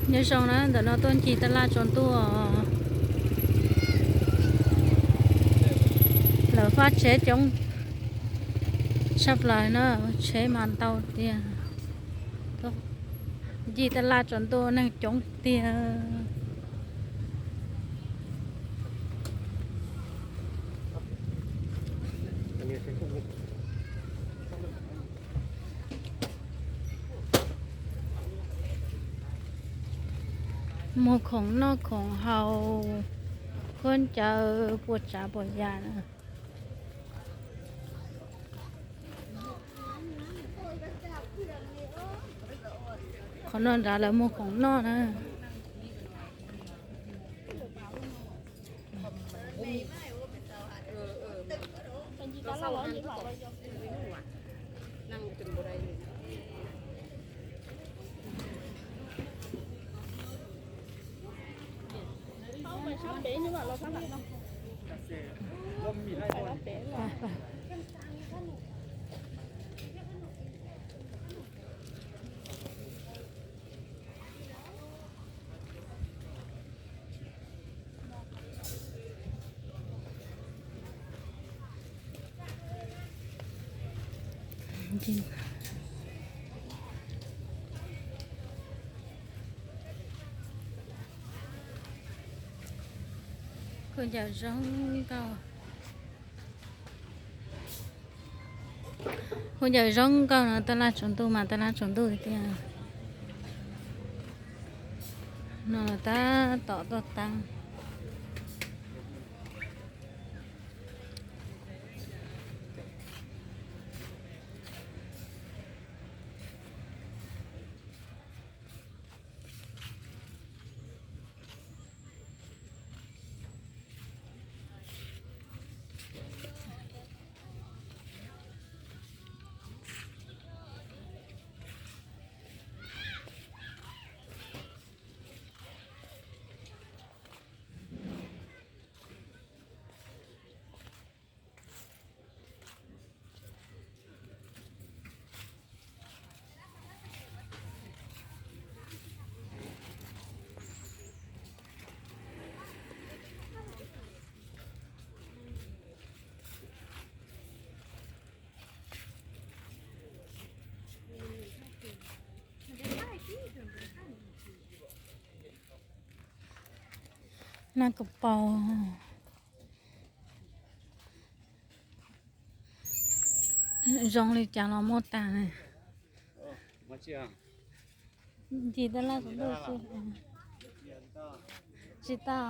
Nyob zoo na, ntawm no tuaj ncig taj laj tsaus ntuj. Lawv fab tsheb coob tshaj plaws na, tsheb mas ntau tiag. Ncig taj laj tsaus ntuj neeg coob tiag. Muag khoom noj khoom haus, khaub ncaws puas tsav puas yam na. Qhov no nrad lawv muag khoom noj na. Khaub ncaws zoo nkauj. Khaub ncaws zoo nkauj no, taj laj tsaus ntuj mas taj laj tsaus ntuj tiag. No tab tom tuaj taab. Nab kaus paus. Zoo li cas los muaj tag. Ncig taj laj kuv ntuj xwb. Tsis tau.